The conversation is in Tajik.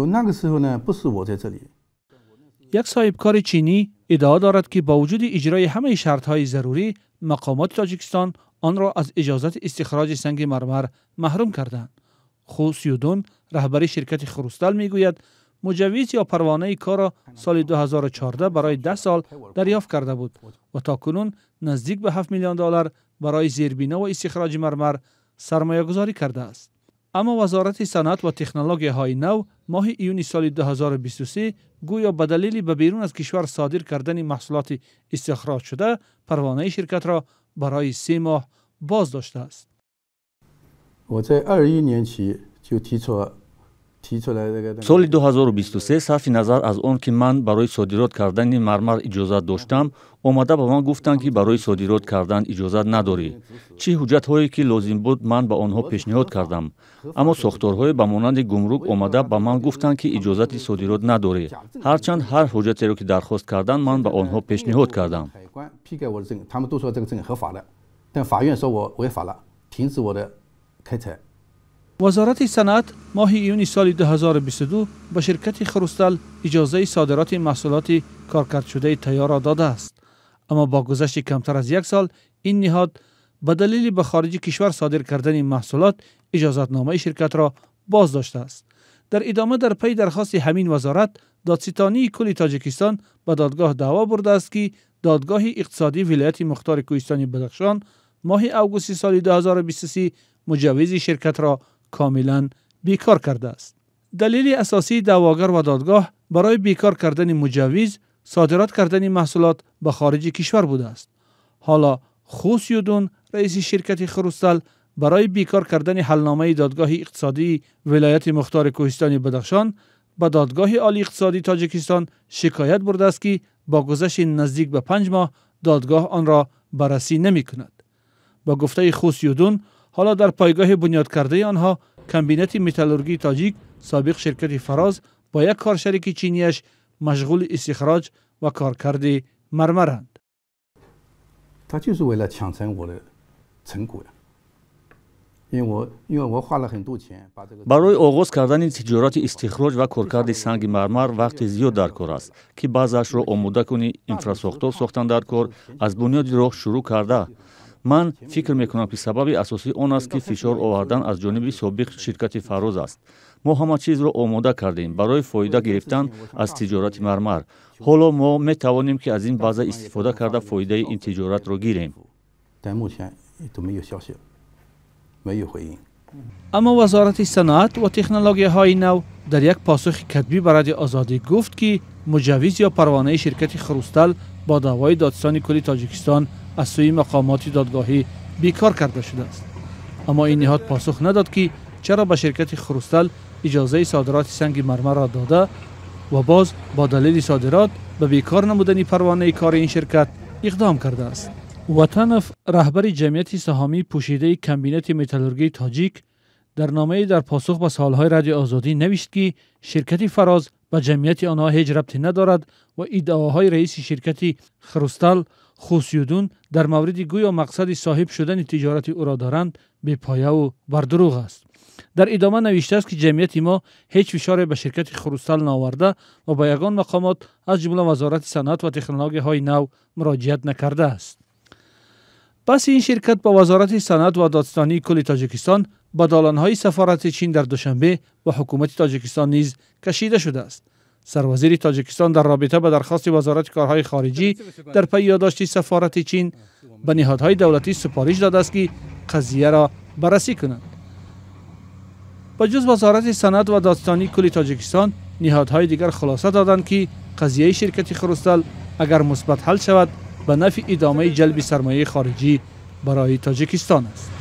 那个时候呢，不是我在这里。 як соҳибкори чинӣ иддао дорад, ки бо вуҷуди иҷрои ҳамаи шартҳои зарурӣ, мақомоти Тоҷикистон онро аз иҷозати истихроҷи санги мармар маҳрум карданд. Ху Сюдун, раҳбари ширкати «Хрустал», мегӯяд, муҷаввиз ё парвонаи корро соли 2014 барои 10 сол дарёфт карда буд ва то кунун наздик ба 7 миллион доллар барои зербино ва истихроҷи мармар сармоягузорӣ кардааст. Аммо Вазорати саноат ва технологияҳои нав моҳи июни соли 2023 гӯё ба далели ба берун аз кишвар содир кардани маҳсулоти истихроҷшуда парвонаи ширкатро барои 3 моҳ боз доштааст. 我在21年起就提出提出来这个。 Соли 2023, сарфи назар аз он ки ман барои содирот кардани мармар иҷозат доштам, омада ба ман гуфтанд, ки барои содирот кардан иҷозат надорӣ. Чӣ ҳуҷҷатҳое ки лозим буд, ман ба онҳо пешниҳод кардам, аммо сохторҳое ба монанди гумрук омада ба ман гуфтанд, ки иҷозати содирот надорӣ, ҳарчанд ҳар ҳуҷҷатеро, ки дархост карданд, ман ба онҳо пешниҳод кардам. 海关批给我的证，他们都说这个证合法的，但法院说我违法了，停止我的开采。 Вазорати саноат моҳи июни соли 2022 ба ширкати «Хрустал» иҷозаи содироти маҳсулоти коркардшудаи тайёрро додааст, аммо бо гузашти камтар аз як сол ин ниҳод ба далели ба хориҷи кишвар содир кардани маҳсулот иҷозатномаи ширкатро боз доштааст. Дар идома, дар пайи дархости ҳамин вазорат, Додситонии кулли Тоҷикистон ба додгоҳ даъво бурдааст, ки Додгоҳи иқтисодии вилояти мухтори Кӯҳистони Бадахшон моҳи августи соли 2023 муҷаввизи ширкатро комилан бекор кардааст. Далели асосии даъвогар ва додгоҳ барои бекор кардани муҷаввиз содирот кардани маҳсулот ба хориҷи кишвар будааст. Ҳоло Ху Сюдун, раиси ширкати «Хрустал», барои бекор кардани ҳалномаи Додгоҳи иқтисодии вилояти мухтори Кӯҳистони Бадахшон ба Додгоҳи олии иқтисодии Тоҷикистон шикоят бурдааст, ки бо гузашти наздик ба 5 моҳ додгоҳ онро баррасӣ намекунад. Ба гуфтаи Ху Сюдун, ҳоло дар пойгоҳи бунёдкардаи онҳо Комбинати металлургии тоҷик, собиқ ширкати «Фароз», бо як коршарики чинияш машғули истихроҷ ва коркарди мармаранд. 他就是为了抢成我的成果呀，因为我花了很多钱把这个。 Барои оғоз кардани тиҷорати истихроҷ ва коркарди санги мармар вақти зиёд дар кор аст, ки баъзаашро омода кунӣ, инфрасохтор сохтан дар кор, аз бунёди роҳ шурӯъ карда. Ман фикр мекунам, ки сабаби асосӣ он аст, ки фишор овардан аз ҷониби собиқ ширкати «Фароз» аст. Мо ҳама чизро омода кардем барои фоида гирифтан аз тиҷорати мармар. Ҳоло мо метавонем, ки аз ин база истифода карда, фоидаи ин тиҷоратро гирем. 但目前都没有消息，没有回应。 Аммо Вазорати саноат ва технологияҳои нав дар як посухи катбӣ ба Радиои Озодӣ гуфт, ки муҷаввиз ё парвонаи ширкати «Хрустал» бо даъвои Додситони кулли Тоҷикистон аз сӯи мақомоти додгоҳӣ бекор карда шудааст. Аммо ин ниҳод посух надод, ки чаро ба ширкати «Хрустал» иҷозаи содироти санги мармарро дода ва боз бо далели содирот ба бекор намудани парвонаи кори ин ширкат иқдом кардааст. Ватанов, раҳбари ҷамъияти саҳомии пӯшидаи Комбинати металлургии тоҷик, дар номае дар посух ба саволҳои Радиои Озодӣ навишт, ки ширкати «Фароз» ба ҷамъияти онҳо ҳеҷ рабте надорад ва иддаоҳои раиси ширкати «Хрустал» Хусюдун дар мавриди гӯё мақсади соҳиб шудани тиҷорати ӯро доранд, бепояву бардурӯғ аст. Дар идома навиштааст, ки ҷамъияти мо ҳеҷ фишоре ба ширкати «Хрустал» наоварда ва ба ягон мақомот, аз ҷумла Вазорати саноат ва технологияҳои нав, муроҷиат накардааст. Баҳси ин ширкат ба Вазорати саноат ва Додситонии кулли Тоҷикистон, ба долонҳои сафорати Чин дар Душанбе ва ҳукумати Тоҷикистон низ кашида шудааст. Сарвазири Тоҷикистон дар робита ба дархости Вазорати корҳои хориҷӣ дар пайи ёддошти сафорати Чин ба ниҳодҳои давлатӣ супориш додааст, ки қазияро баррасӣ кунанд. Ба ҷуз Вазорати саноат ва Додситонии кулли Тоҷикистон, ниҳодҳои дигар хулоса доданд, ки қазияи ширкати «Хрустал» агар мусбат ҳал шавад, ба нафъи идомаи ҷалби сармояи хориҷӣ барои Тоҷикистон аст.